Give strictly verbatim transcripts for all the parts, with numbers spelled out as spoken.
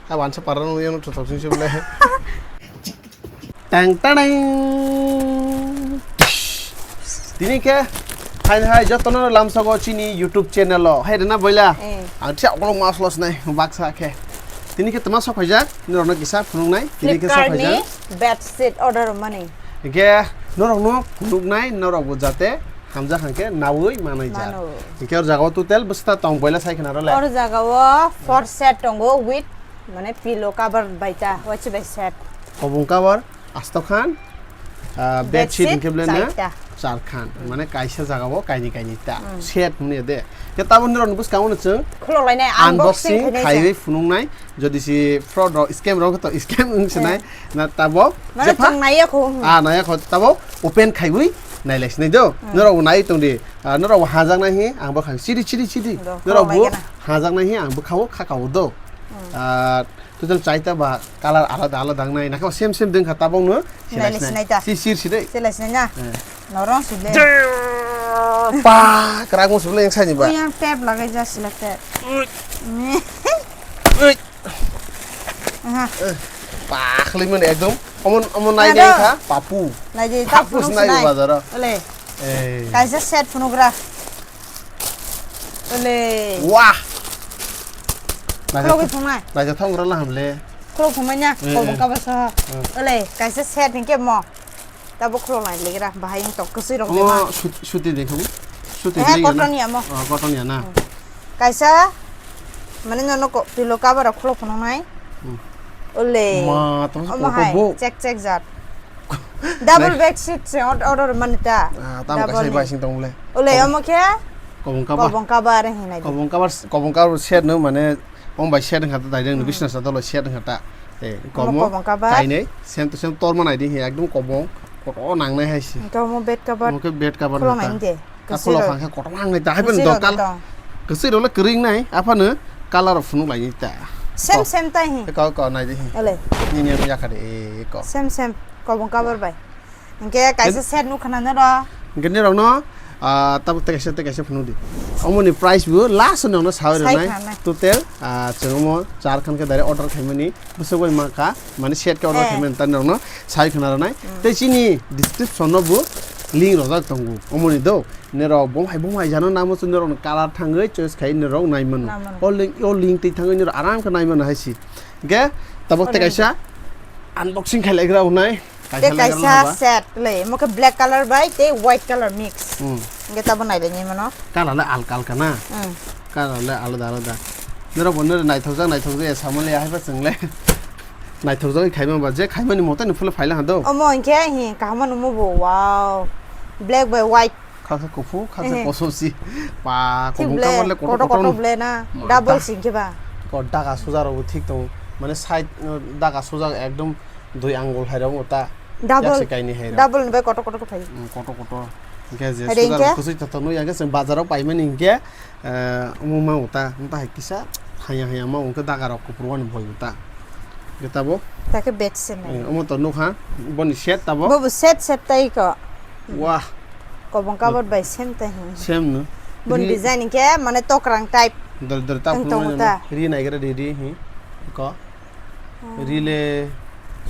Awan se parano yang tutok sing sing le. Tang tang. Tini khe hai hai jotono lamsogo chini YouTube channel o. Hai rena boila. Eh. Ang thia okolog mas los nai baksa khe. Tini khe tama sok phaijak, norokno kisa phunuknai. Tini khe sok Flipkart ni phaijak. Bed sheet order mani. Hingke norokno phunuknai, norokbo jate hamjak hangke naui manai jak. Mano. Hingke or jagao total bwswta tong boila sai khna role. Or jagao four set tongo with mane pillow cover baita, wachi bai set. Kobong cover asto khan, ah, bed sheet Bed sheet hingke bole na chaita. Char khan. Mane kaisa jagao kaini kaini ta. Hmm. Set hwnwi de. Ke tabon norokno bwskango no chwng Khulok lainai, unboxing unboxing khainai khaiwi chwng. Phunuknai. Jodi si fraud rok, scam rok to scam wng sinai. Eh. Na tabok. Mane jepha? Chwng naiya kho. Ah, naiya kho. Tabok open khaiwi nailai sinai do. Hmm. Norok bo nai tong di. Ah, norok bo hajaknai hi, ang bo khai. Chiri, chiri, chiri. Do, norok bo khulok laigana. Hajaknai hi, ang bo khao, kha kao do. Hmm. Ah, total chaita ba color alada alada wngnai. Nakhe same same dengkha tabok no. Silai sinai. Silai sinai ta. Si, sir, sir, dei. Silai sinai na. Eh. Norong sile. Pa, kerang mo sile yang sani ba. Yang tap lagai ja sila tap. Ui. Ui. Aha. Eh, pa, khali mani ekdom. Omon, omon nai Ada. Dei kha, papu. Nai dei, ta Papu phunuk sinai sinai. Bazaro. Ole. Eh. Kaisa set phunugra. Ole. Wah. Khulogwi phungnai. Nai ja thong gra la hamle. Khulog phungnai nya, Eh, kobong eh. Kaba sa. Eh. Ole, kaisa set hingke mo. Tabok khulok nai legra, bahai wng tok, kwswi rok de ma. Omo sut-, suti de khamu? Suti Eh, de koton ya mo. Oh, koton ya na. Hmm. Kaisa, mane nono ko, pillow cover rok khulok phunuk nai. Hmm. Ole. Ma, tamo se Omo koto hai, bo. Check, check jat. Double Nai. Bed sheet se ot-, order mani ta. Ah, tamo Double kaisa ni. Bai sing tong le. Ole, Kobong, omo khe? Kobong cover. Kobong cover hinai de. Kobong cover, kobong cover set no mane Omo bai set wngkha ta direct no Hmm. bisna sa dolo set wngkha ta. Eh, Omo komo kobong cover. Kainai, same to same torma nai di he, ekdom kobong, koto nangnai hai se. Hingke omo bed cover. Omo khe bed cover Khulok nai ta. Nai de. Ah, Kwswi khulok rok. Hangkhe koto nangnai ta, hai Kwswi phano rok dokal. Tong. Kwswi rok le kwrwng nai, aphano color rok phunuk lai ta. Same, Ko. Same tai hi. Ko, ko, nai di hi. Ele. Nini yakha de, eh, ko. Same, same. Kobong cover bai. Hingke kaisa Ken- set nukha na noro. Hingke nirokno, ah, tabuk tei kaisa, tei kaisa phunuk di. Omoni price bo last no sawi Sai rwnai. Khana. Total, ah, chwng omo char khan khe direct order khaimani. Bwswk bai mankha, mane set khe order Eh. khaimani ta nirokno sawi khna rwnai. Mm. Tei chini description no bo link rojak tongo. Omoni do, nirok bo hai bo hai jano namo chwng nirokno color thangwi choice khai nirok nai mano. Nai mano. O link, o link twi thangwi nirok aram khe nai mano hai si. Hingke tabuk tei Orange. Kaisa unboxing khai lai gra unai. Te Kaisa lega kaisa rwna ba? Set le, mo khe black color bai te white color mix. Hmm. Hingke tabo nai le nai mano. Color le alka alka na? Hmm. Color le alada alada. Norok bo noro naithokjak naithokjak ya samani ya haiba chwng le. Naithokjak khaima ba je khaimani moto ni phule phaila hado. Omo hingke hi kaham no mo bo, wow. Black bai white. Khaksa kuphur, khaksa Ehe. Kosom si. Ba, Thik kobong ble, kabar le kotor kotor kotor kotor. Ble na, Ma, double da-, sing khe ba. Ko daga suja rok bo thik tongo. Mane side, uh, daga suja ekdom dui angul hai rok ta. Double, Yakse kaini hai rok. Double ni bai kotor kotor khe phai. Mm, kotor kotor. Hingke je Hai suja rok hingke? Kusui to tongo, yang khe chwng bazar rok paimani hingke, eh, omo ma uta, uta hai kisa, haya haya ma ungkhe daga rok kuphur wani boi uta. Hingke tabo? Ta khe bed se nai. Eh, omo to nukha, boni set tabo? Bo bo set set tai ko. Wah. Kobong kabar bai same ta hi. Same no. Boni Ri- design ke mane tokrang type. Dal dal ta Ang phunuk tongo mano. Ta. Ri nai gra di di hi. Ko. Hmm. Ri le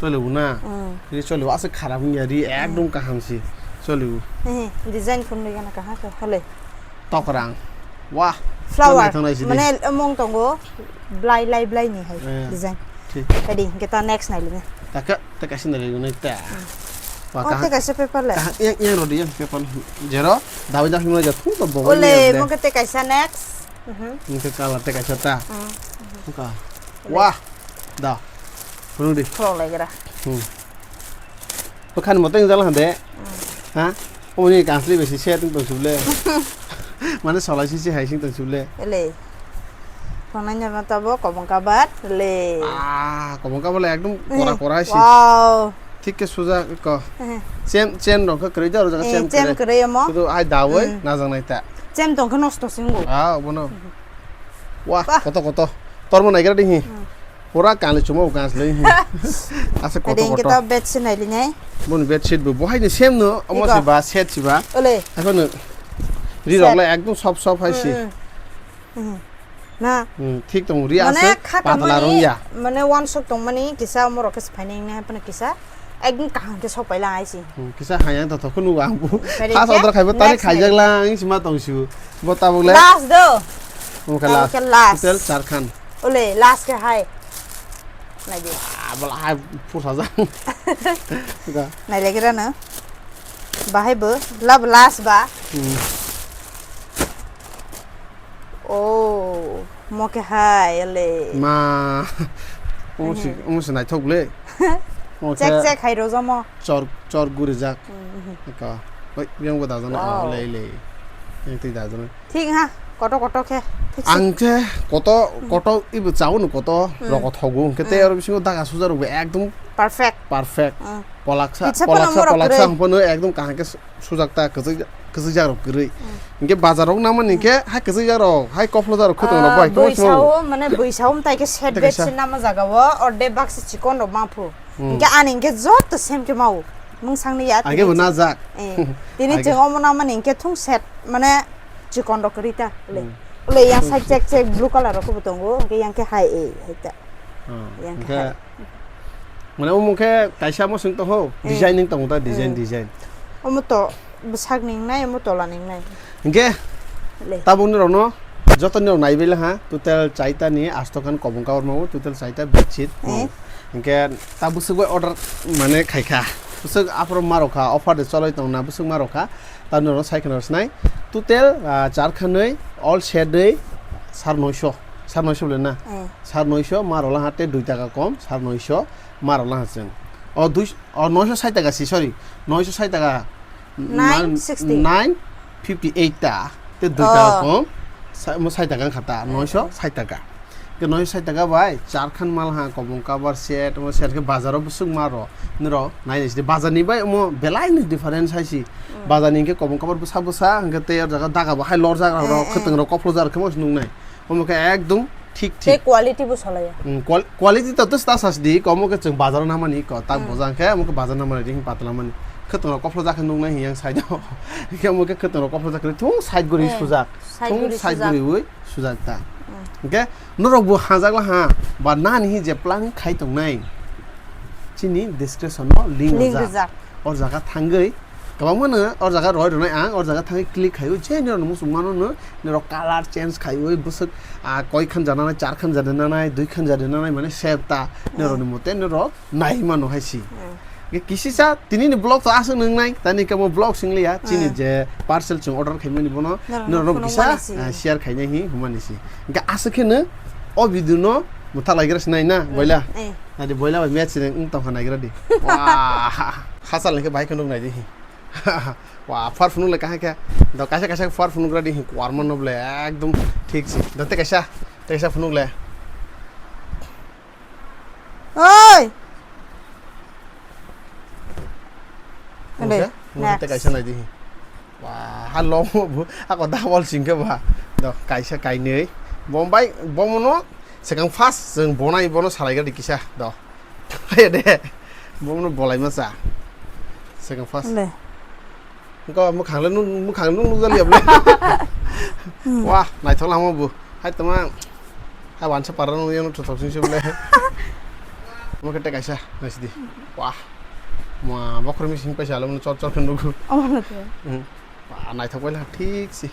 chole bu na. Hmm. Ri chole bu ase kharap ya ri Hmm. Ekdom kaham si. Chole bu. He, he, design phun ri gana kaha ka hale. Tokrang. Wah. Flower. Naithok nai si di. Mane emong tongo. Blai lai blai ni hai Eh. Design. Thik. Tadi kita next nai lini. Taka. Tei kaisa nai nai ta. Hmm. Wa Oh, kaham. Tei kaisa paper le. Kaham yang yang rodi yang paper. Jero dawi dak himla jat thung to bogo Ole, ni de. Mo ke tei kaisa next. Mhm. Ni ke kala tei kaisa ta. Hmm. Ka. Ole. Wah. Da. Phunuk di. Khulok lai gra. Hmm. Bwkhani moto wng jala hande. Hmm. Ha? Omoni kansli bai si set wng tong sibole. Mane solai si si hai sing tong sibole. Ele. Phone number ma tabo kobong kabar le. Ah, kobong kabar le ekdom Eh, kora kora hai si. Wow. Thik ke suja ko. Eh. Chain, chain rok khe kwrwi da, o jaga Eh, chain chain kwrwi. Kwrwi omo. Sudu ai dawai Hmm. Najak nai ta. Chain tong khe nosto singo. Ah, obono. Wah, Wah. Koto koto. Tormo naigra di hi. Hmm. Pura kanli chuma bo kanslai hi. Ase koto Ring koto. Kita bed si nai linai. Boni bed sheet bo bohai ni same no, omo Iko. Si ba, set si ba. Ole. Ako no. Ri Set. Rok lai ekdom soft soft hai si. Hmm, hmm. Hmm. Na. Hmm, thik tong ri. Mane ase, khaka patla mani, rong ya. Mane wansuk tong mani kisa omorok khe phainai nai hapna kisa. Ekdom kaham khe sok paila aisi. Hmm, kisa hayang to thokho nugo ang bu. Very good. Khas order khaibo tari next khaijak nai. Lang, ang sima tong siu. Bo tabuk le. Last do. Omo khe last. Tabuk khe last. Total char khan. Ole, last khe hai. Nai di. Ah, bola hai phusa jang. Ga. Nai lagi rana. Bahai bo. Lab last ba. Hmm. Oh, mo khe hai le. Ma. Omo si, mhm, omo si naithok le. Omo chek khe chek hai rojomo. Chor, chor guri jak. Mhm. Ka. Oi, yang bo dajana. Wow. Le le. Yang tei dajana. Thik ha, koto koto khe. Thik se. Ang khe koto, hmm, koto ibo chao no koto, hmm, roko thogo. Hwnkhe tei, hmm, aro bisingo daga suja rok bo ekdom perfect. Perfect. Hmm. Polaksa, kisa polaksa, phano morok polaksa kwrwi. Hwnkhe no ekdom kaham khe su-, sujak ta kwchwija-, kwchwijak rok kwrwi. Hmm. Hwnkhe bazar rok nangmani, hmm, hwnkhe hai kwchwijak rok, hai kophlo jak rok khwtwng rok, ah, bai, tongma bwisa simo. O, mane bwisa o mtai khe set bet se nama jaga o, orde baksa chikon rok ma phu. Hmm. Hwnkhe ani hwnkhe joto sem khe ma o. Mungsangni ya. Age bo najak. Eh, tini age. Chwng omo namani hwnkhe thung set, mane chikon rok kwrwi ta, le. Hmm. Le yang side check check blue color rok bo tongo, hwnkhe yang khe hai, eh, hai ta. Hmm. Yang khe hwnkhe hai. Mane omo khe kaisa mo swng tongo, eh, design ning tongo ta, design, eh, design. Omo to bwsak ning nai, omo tola ning nai. Hwnkhe le. Tabukni rokno joto ni rok naibai le ha, total chaita ni asto khan kobong kabar mawo, total chaita bedsheet. Eh. Hwnkhe ta bwswk bai order mane khaikha. Bwswk aphuru ma rokha, offer de choloi tongna bwswk ma rokha. Tamni rokno sai khna rw sinai. Total, ah, char khanwi all set wi sar noisho. Sar noisho bole na? Eh. Sar noisho ma rok laha te dui taka kom, sar noisho ma rok laha chwng. O dui, o noisho sait taka si, sorry. Noisho sait taka. Nine sixty. Nine fifty eight ta. Te dui taka kom. Oh. Sa-, mo sait taka wngkha ta. Eh, noisho eh. Sait taka. Ke noisho sait taka bai, char khan mal ha, kobong kabar set, omo set khe bazar o bwswk ma rw, nirok nai nai sidi bazar ni bai omo belai ni difference hai si. Mm. Bazar ni hwnkhe kobong kabar bwsa bwsa, hwnkhe tei o jaga daga bo hai lorjak rok, eh, eh, khwtwng rok kophlo jak rok khe mo se nung nai. Omo khe ekdom thik thik. Tei quality bo salai ya. Mm, qual-, quality to tei ta sa sidi, omo khe chwng bazar o nangmani ko, tak, mm, bojang khe omo khe bazar nangmani ring patla mani. Khwtwng rok kophlo jak khe nung nai hiyang side o. Hwnkhe omo khe khwtwng rok kophlo jak khe thung side guri, eh, sujak. Side thung guri side sujak. Guri ui. Sujak ta. Mm. Hwnkhe norok bo hajak la ha, ba nani hi je planning khai tongnai, chini description o link, link rijak, rijak. O jaga thangwi kwbangma no o jaga roi rwnai ang, o jaga thangwi click khaiwi je norok no muchung mano no, norok color change khaiwi bwswk, ah, koi khan jana nai, char khan jana nai, dui khan jana nai, mane save ta, mm, norok ni mote norok nai mano hai si. Hmm. Hwnkhe kisisa tini ni vlog to aswk nung nai, tani kamo vlog sing liya, chini, hmm, je parcel chwng order khaimani bono, norok norok no phunuk kisa, mani si, ah, share khainai hi hwnmani si. Hwnkhe aswk khe no o video no mwthak lai gra sinai na, hmm, boila. Eh. Nadi boila bai match ni wng tongkha nai gra di. Wah, hachal hwnkhe bahai khe nuk nai di hi. Wah, far phunuk le kahai khe. Do kaisa kaisa far phunuk gra di hi, kwar mano ble ekdom thik si. Do te kaisa, te kaisa phunuk le. Oi. Ande, okay, mo next. Tei kaisa nai di. Wah, ha long bu, ako double sing khe ba. Do, kaisa kainwi. Bombay, bomono, sekang first, jeng bonai bono salai gadi kisa. Do. Ayo de. Bomono bolai masa. Sekang first. Ande. Engko mwkhang le nuk, mwkhang nuk nukjaliya bole. Hmm. Wah, naithok lama bo. Hai tongma. Hai wansa para nung yang thok sing sing le. Mo kete kaisa, naisidi. Wah. Ma, bokhor mi sing paisa lo, chor chor khe nugo. Oh, no to. Hmm. Wah, naithok bai la, thik si.